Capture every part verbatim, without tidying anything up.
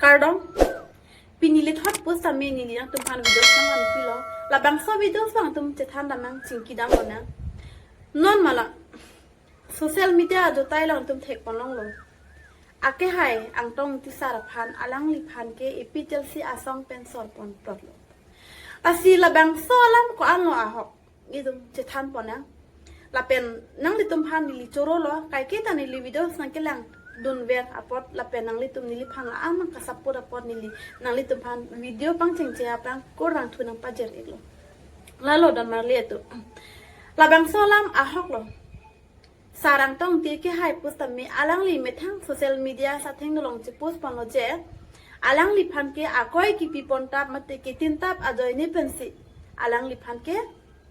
Kardom. Pini lethot pusitame neli nangtumphan videos nang-anpilo. Labangso videos along tum chethan damnang, chingki dam lonang. Non mala social media ajotai along tum thekponlonglo. Akehai Angtong Ingti sar aphan, alangliphan ke APHLC asong pen sorponplotlo. Lasi labangso alam ko-anlo ahok, itum chethanponnang. Lapen nanglitumphan neli chorolo, kaike ta neli videos nangkelangdunver apot, lapen nanglitum neliphan la-an nangkasupport apot neli nanglitumphan video pangchengche aphrang kurvangthu nangpajir-iklo. Lalo don marli atum. Labangso alam ahoklo. Sar Angtong Ingti akehai pusitame alangli methang social media asatheng dolong chepostponlo je, alangliphan ke akoi kipipontap mate ketintap ajoine pensi alangliphan ke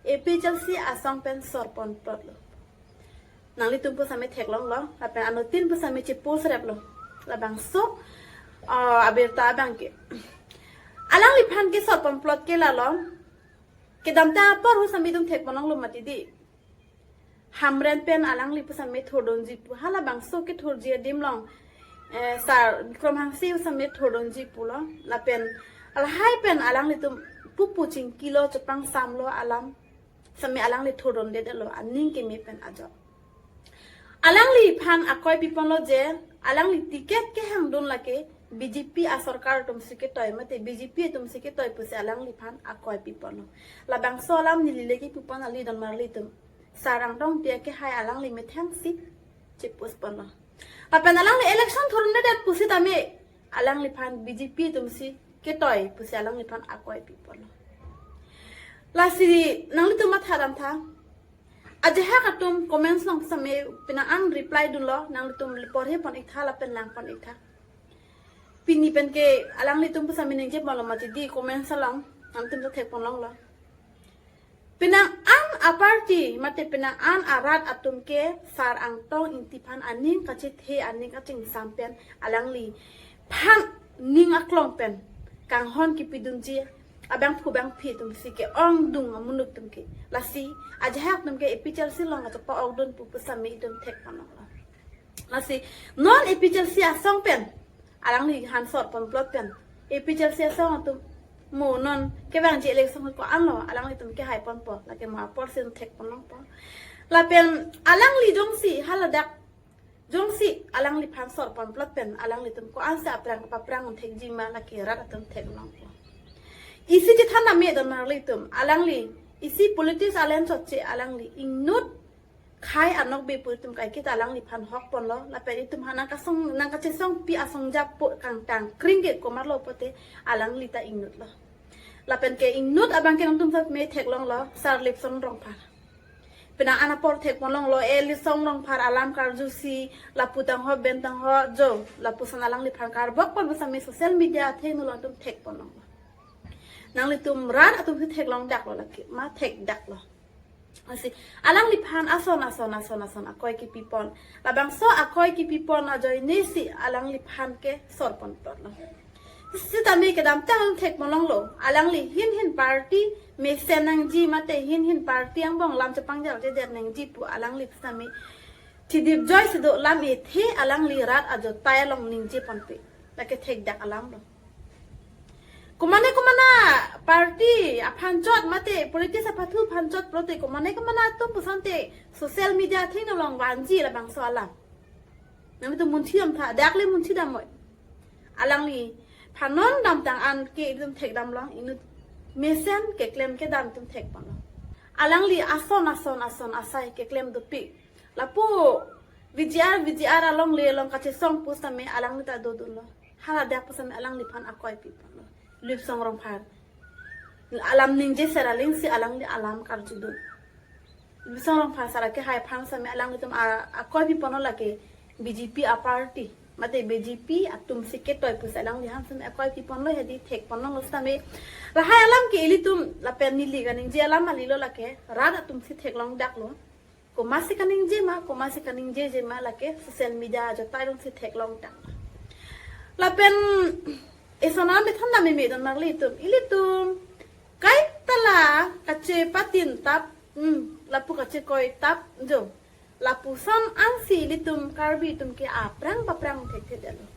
APHLC asong pen sorponplotlo. Nanglitum pusitame theklonglo, lapen anuttin pusitame chepostreplo. Labangso, ah, abirta abang ke. Alangliphan ke sorponplot ke lalo. Kedamtang apor pusitame itum thekponlonglo mati di. Hamren pen alangli pusitame thurdunji pu, halabangso kethurji adim along, eh, Sar Bikram Hanse pusitame thurdunji pulo. Lapen lahai pen alanglitum pupu chingkilo, chepangsamlo alam. Sitame alangli thurdundedetlo, aning keme pen ajok. Alangliphan akoi piponlo je, alangli ticket kehangdun lake BJP asorkar atumsi ketoi mate BJP atumsi ketoi pusi alangliphan akoi piponlo. Labangso alam neli le kipupon kali don marli atum. Sar Angtong Ingti akehai alangli methangsi chepostponlo. Lapen alangli election thurundedet pusitame alangliphan BJP atumsi ketoi pusi alangliphan akoi piponlo. Lasi nanglitum matha damtha. Ajahak atum comments along sitame penang an reply dunlo, nanglitum porhepon-iktha lapen langpon-iktha. Pini pen ke alanglitum pusitame ningjeponlo mati di comments along, nanglitum ta thekponlonglo. Penang an aparty mate penang an arat atum ke Sar Angtong Ingti aphan aning kachethe, aning kachingsam pen, alangliphan ning aklong pen kanghon kipidunji abangphu bangphi atumsi ke-ongdung amonit atum ke. Lasi ajahak atum ke APHLC along kachepa-okdun pu pusitame itum thekponlonglo. Lasi non APHLC asong pen alangliphan sorponplot pen APHLC asong atum mo non kevangji election ko-anlo, alanglitum kehaiponpo, lake mo apor si thekponlongpo. Lapen alangli jongsi haladak, jongsi alangliphan sorponplot pen alanglitum ko-ansi aphrang paprang thekji ma, lake rat atum theklongpo. Isi chethan dam me don marli atum, alangli isi politics alen chotche, alangli inut khei anokbe pu itum kaike ta alangliphan hokponlo, lapen itum aphan nangkasong, nangkachesongpi asong japo kangtang kring ke komatlo pulote alangli ta inutlo. Lapen ke inut abang ke nangtum sap me theklonglo, Sar Lipson Rongphar. Penang an apor thekponlonglo, e Lipson Rongphar alam karjusi, lapu tangho bentangho jo, lapuson alangliphan karbokpon pusitame social media atheng dolong itum thekponlonglo. Nanglitum rat atumsi theklongdaklo lake, ma thekdaklo. Lasi alangliphan ason ason ason ason akoi kipipon. Labangso akoi kipipon ajoinesi alangliphan ke sorponplotlo. Sitame kedamtang thekponlonglo, alangli hin hin party mesen nangji mate hin hin party angbong lam chepangjaljedet nangji pu alangli sitame thidip joisi do, lam ethe alangli rat ajotai along ningjeponpe. Lake thekdak alamlo. Komane komane party aphan chot mate politics apathu aphan chot pulote komane komane atum pusonte social media atheng dolong vanji labangso alam. Nanglitum munthi damtha, dak le munthi dam moi. Alangliphan non damtang an ke itum thekdamlong, inut mesen keklem kedam itum thekponlong. Alangli ason ason ason asai keklem dopik. Lapu VGR, VGR along le along kachesong pusitame alangli ta dodunlo. Haladak pusitame alangliphan akoi piponlo. Lipson Rongphar alam ningje ser alingsi alangli alam karjudun. Lipson Rongphar sar akehai aphan sitame alanglitum a-, akoi piponlo lake BJP aparty mate BJP atumsi ketoi pusi alangliphan sitame akoi piponlo, hedi thekponlonglo sitame. Lahai alam ke ilitum lapen neli kaningje alam kalilo, lake rat atumsi theklongdaklo. Komatsi kaningje ma, komatsi kaningjeje ma, lake social media ajotai alongsi theklongdak. Lapen eson alam than dam meme don marli atum, ilitum kaita la kachepatintap, hmm, lapu kachekoitap jo. Lapuson ansi ilitum Karbi atum ke aphrang paprang thekthedetlo.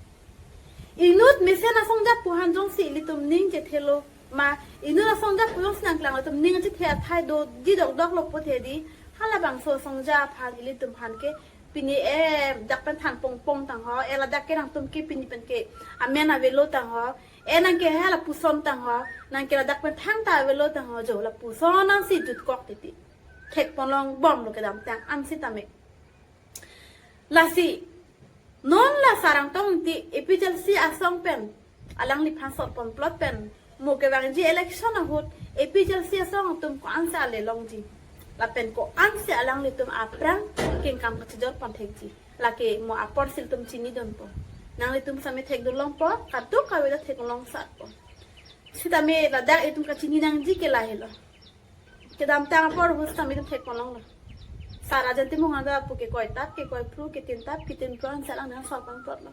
Inut mesen asong japu aphan jongsi ilitum ning chethelo, ma inut asong japu jongsi nangklang atum ning chethe athai doji dokdok lo pu the di, halabangso asong ja aphan ilitum aphan ke pini e dak pen thang pongpong tang ho, e ladak ke nangtum ke pini pen ke amen avelo tang ho, e nang ke halapuson tang ho, nang ke ladak pen thangta avelo tang ho, jo lapuson ansi jutkok titi. Thekponlong bomlo kedamtang an sitame. Lasi non la Sarang Tongti A P H L C asong pen alangliphan sorponplot pen mo kevangji election ahut A P H L C asong atum ko-ansi ale longji, lapen ko-ansi alanglitum aphrang kengkam kachijor pon thekji, lake mo aporsi ilitum chinidunpo. Nanglitum same thekdun longpo, kadokave ta thekdun longsatpo. Sitame ladak itum kachini nangji ke lahelo. Kedamtang apor ahut sitame itum thekponlonglo. Sar Rajen Timung anta pu ke koitap, ke koiphru, ke tintap, ke tinphru ansi alang nang sorponplotlo.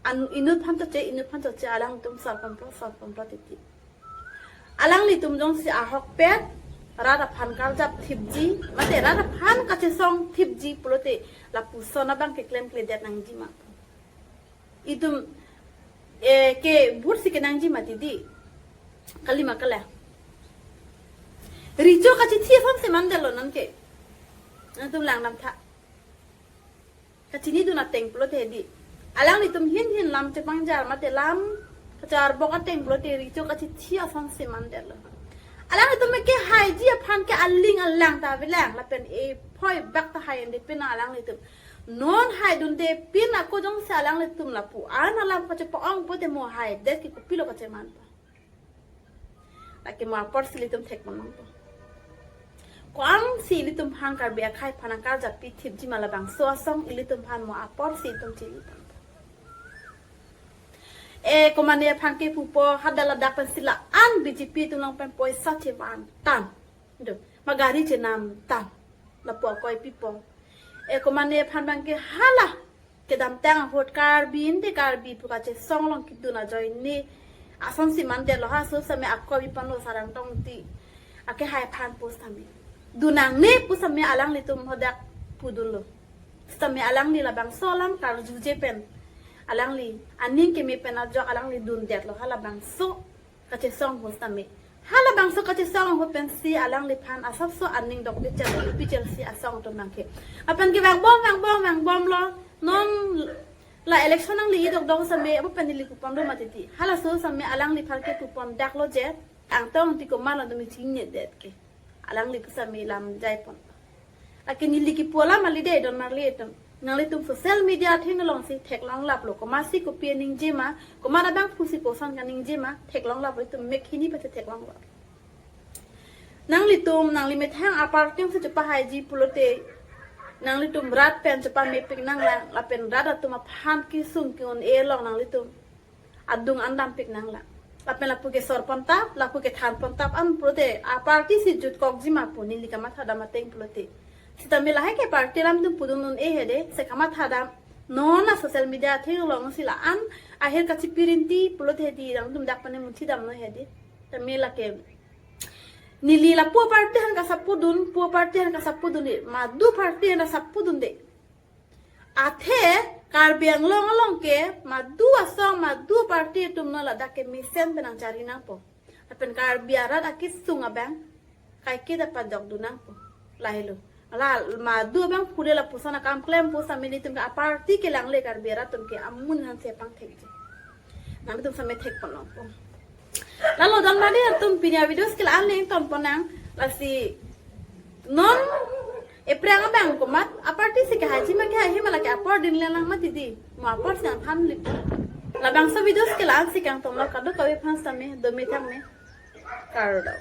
An inut aphan choche, inut aphan choche alangtum sorponplot, sorponplot titi. Alanglitum jongsi ahokpet rat aphan karjap thipji, mate rat aphan kachesong thipji pulote lapuson abang ke klemkledet nangji ma. Itum, eh, ke vote si kenangji mati di. Kalima kala. Recho kachithi asonsi mandetlo non ke. Nangtum langdamtha. Kachinidun ateng pulote di. Alanglitum hinhin lam chepangjar mate lam kacharbok ateng pulote recho kachithi asonsi mandetlo. Alanglitum ke haiji aphan ke aling alang ta avelang lapen e phoi bak ta hai ende pina alanglitum. Non haidunde pin ako jongsi alanglitum lapu-an alam kachepa-ong pote mo haidet ke kopilo kachemanpo. Lake mo aporsi ilitum thekponlongpo. Ko-ansi ilitum aphan Karbi akhei aphan karjap pi thipji ma labangso asong ilitum aphan mo aporsi itum chiniponpo. E komane aphan ke pupo hadak ladak pensi la-an B J P atum along pen poisa chevan tang. Do, ma gari chenam tang. Lapu akoi pipo. E komane aphan abang ke hala kedamtang ahut Karbi ante Karbi pu kachesong along kedun ajoine asonsi mandetlo, halaso sitame akoi piponlo Sarang Tongti. Akehai aphan pu sitame. Dun nangne pu sitame alanglitum hadak pudunlo. Sitame alangli labangso alam karjuje pen alangli aning keme pen ajok alangli dundetlo halabangso kachesong ahut sitame. Halabangso kachesong ahut pensi alangliphan asapso aning dokde chalo A P H L C asong atum abang ke. Lapen ke vangbom, vangbom, vangbomlo. Non la election nangli dokdok sitame, abo pen neli kupon do mati di. Halaso sitame alangliphan ke kupon daklo je. Ang Tongti komatlo dumi chinine det ke. Alangli pu sitame lam jaipon. Lake neli kipu alam alide don marli atum. Nanglitum social media atheng alongsi theklonglaplo, komatsi kopi ningje ma, komat abangphusi koson kaningje ma, theklonglaplo, itum mek hini pasi theklonglap. Nanglitum, nangli methang aparty si chepahaiji pulote, nanglitum rat pen chepamepik nanglang, lapen rat atum aphan kesung ke-un-e along nanglitum adung andampik nanglang. Lapen lapu ke sorpontap, lapu ke thanpontap an pulote, aparty si jutkokji ma pu neli kamathadam ateng pulote. Sitame lahai ke party alam atum pudun un-e hedi, si kamathadam, non la social media atheng alongsi la-an ahir kachipirinti pulote hedi, nangtum dak pane munthidamnon hedi. Tame lake neli lapu aparty aphan kasap pudun, pu aparty aphan kasap pudunde, madu aparty aphan sap pudunde. Athe Karbi Anglong along ke madu asong, madu aparty atum non ladak ke mesen pen nangchari nangpo. Lapen Karbi arat akesung abang kaike ta padokdun nangpo. Lahelo. La madu abangphu le lapuson akam klem pu sitame nelitum ke aparty kelang le Karbi arat atum ke amun aphansi pangthekji. Nangtum sitame thekponlongpo. Lalo don mari atum pini avideos ke la-an le ingtonpon nang, lasi non ephrang abang komat aparty si kehai jima kehai hima lake apor din le lang mati di. Mo apor si nangthan lipo. Labangso videos ke la-ansi kangtonlo, kadokave aphan sitame do methang me. Kardom.